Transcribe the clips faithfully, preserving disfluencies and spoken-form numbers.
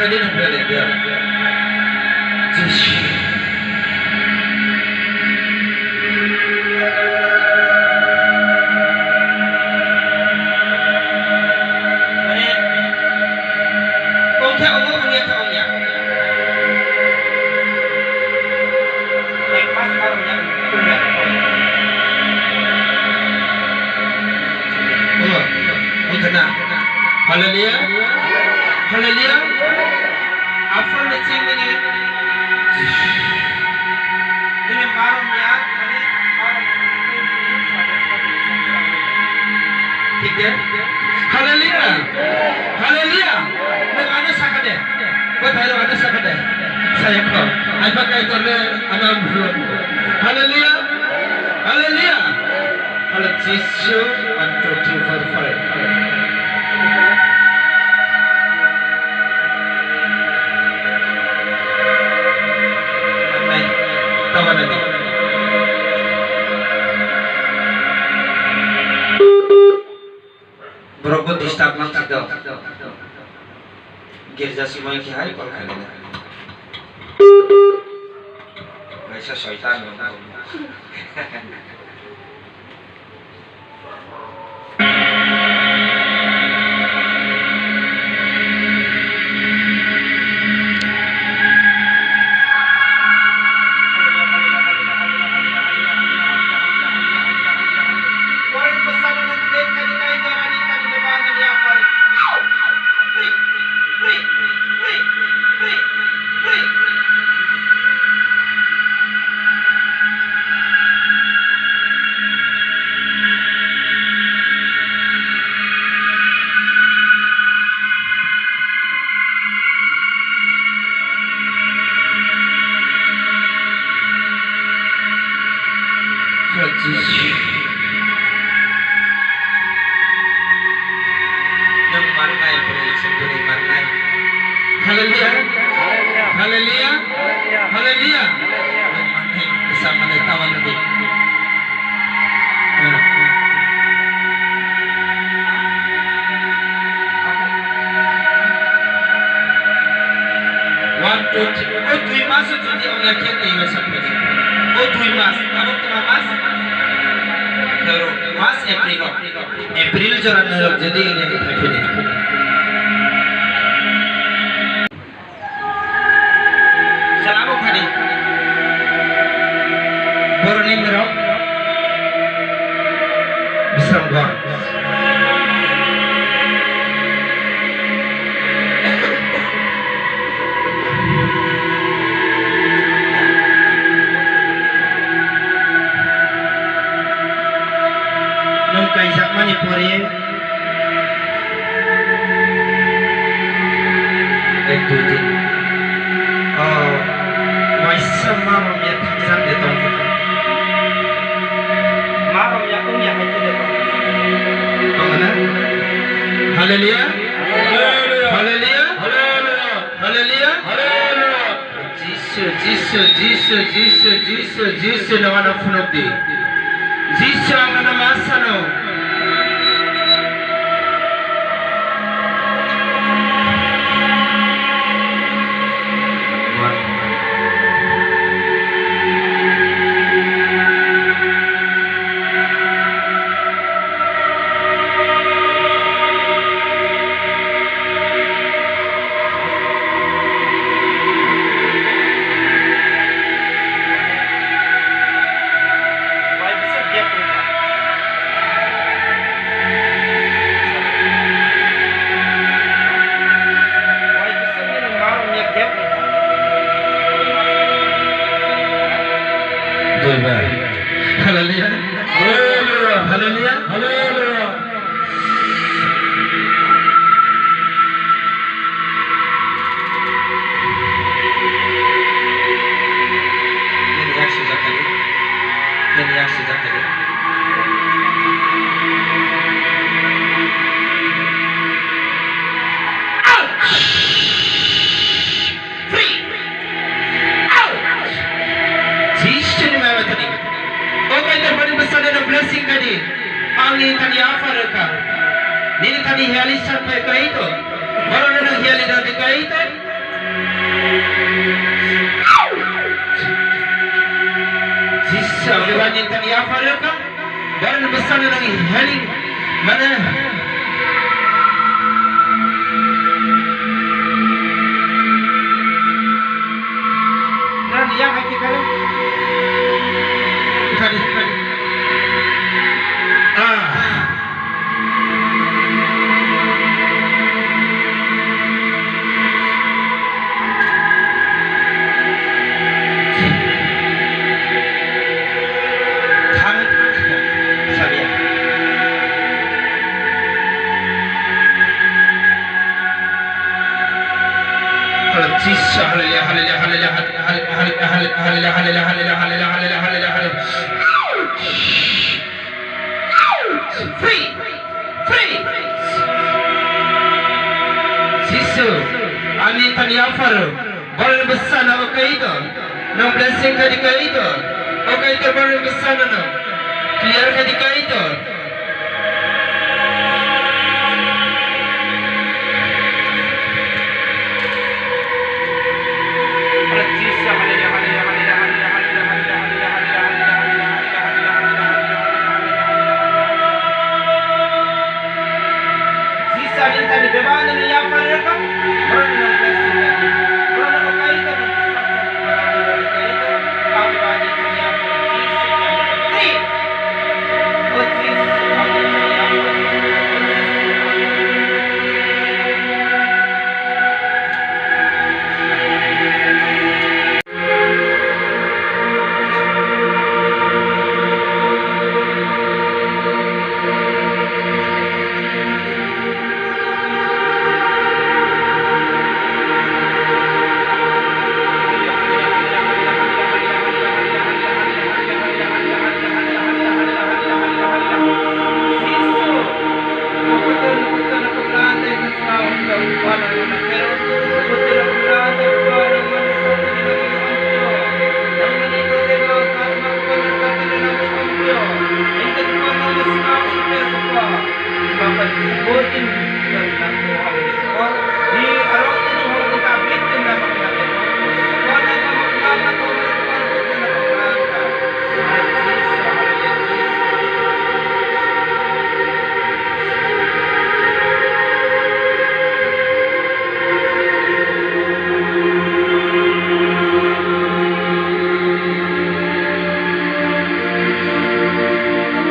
Ini nang bela dia. Jisu. Mane, ongkha omo ongya kha ongya. Ek mas aro nya ongya. Omo, ongkha na. Haleluya. Haleluya. Aphuru ni ching nini. Nini marom ya, mane marom. Thik de? Haleluya. Haleluya. Nwng ano sakha de. Bo thairo ano sakha de. Saya kho. Ai pa kai torle ano bhul. Haleluya. Haleluya. Halo Jisu, one, two, three, four, five. Manai, tawa nani. Borok bo disturb mang si do. Girja simai khe hai kol khaina. Kaisa soitan. Nwng mannai, bwrwi se bwrwi mannai. Haleluya. Haleluya. Haleluya. Nwng mannai, bwsa mannai, tawa nadi. One, two, three. O dui mas o jodi ongya khe tei bai sa phai di. O dui mas, abo tma mas? February mas, April o. April jora norok jodi ongya khe phai di. Salabo phadi. Boroni norok Bisramgor. Nwng kaijakmani pore, ek, dui, tin. Oh, waisa marom ya thakjak de tong. Marom ya ung ya hai khe de tong. Tong na? Haleluya. Haleluya. Haleluya. Haleluya. Haleluya. Jisu, Jisu, Jisu, Jisu, Jisu, Jisu, no ano phunuk di. Jisu, ang nono ma sano. Haleluya. Haleluya. Haleluya. Haleluya. Nini yak sijak kali. Nini yak sijak kali. Out! Free! Out! Jisuni maya tadi. O kai terpani besar na blessing kadi. Ang nini thani offer rwkha. Nini thani healing sanpai kai to. Borok nini healing rwdi kai to. Jisa bebani tani apa leka? Dan besana nang healing mana? Dan yang hati kala. Kali, kali. Ah. Thang sabiya. Hallelujah, hallelujah, hallelujah, hallelujah, hallelujah. Free! Free! Jisu, ani tani apharo, borokni bwsano o Kaitor, nwng blessing khaidi Kaitor, o Kaitor borokni bwsano nwng clear khaidi Kaitor.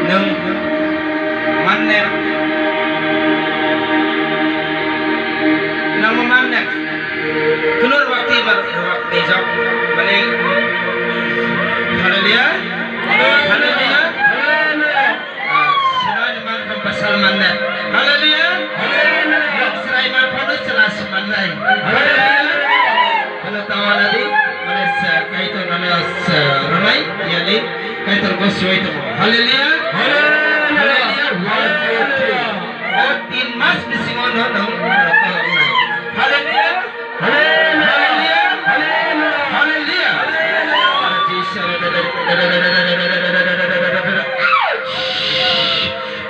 Nwng manner, nwng manner. Kunur wakti bar wakti jok mane. Haleluya. Haleluya. Haleluya. Ah, senani man kam pasal manne. Haleluya. Haleluya. Serai man phono selas manne. Haleluya. Halo tawana di, mane se Kaitor nana se romai yali Kaitor goswai to. Haleluya. Haleluya. Haleluya. Haleluya. O tin mas bisingo no nang. Haleluya. Haleluya. Haleluya. Haleluya. Haleluya.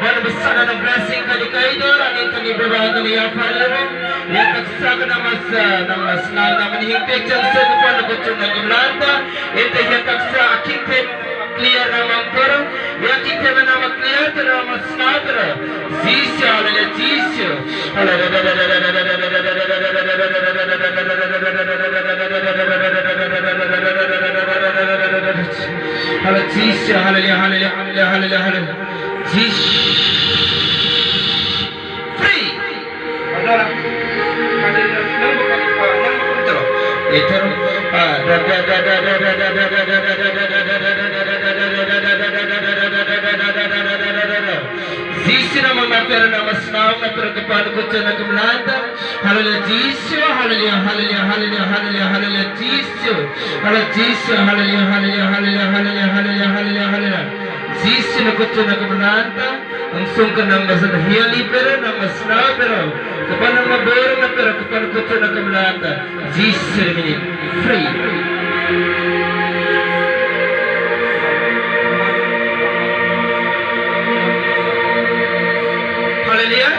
Bani bwsano nwng blessing khaidi Kaitor, ani thani bebak ani yapharlebo. Yataksa gwnang masa, nang masna, nang mani hingte chang se kupano kuchung nang gumlanta. Ente yataksa akhing them. Clear na mangthoro, ya ki thebe na ma clear thoro, ma sna thoro. Jisu, hallelujah, Jisu. Hallelujah, Jisu, hallelujah, hallelujah, hallelujah, hallelujah. Jisu. Free. Ethero, ah, Jisu namo napero namo snao napero kepanu kuchana kumlanta. Hallelujah, Jisu, hallelujah, hallelujah, hallelujah, hallelujah, Jisu. Hallelujah, Jisu, hallelujah, hallelujah, hallelujah. Jisu no kuchana kumlanta. Ang sungka nang masa hiali pero nang masna pero kepan nang mabor na pero kepan kutu na kemlata. Jisu ni free. Haleluya.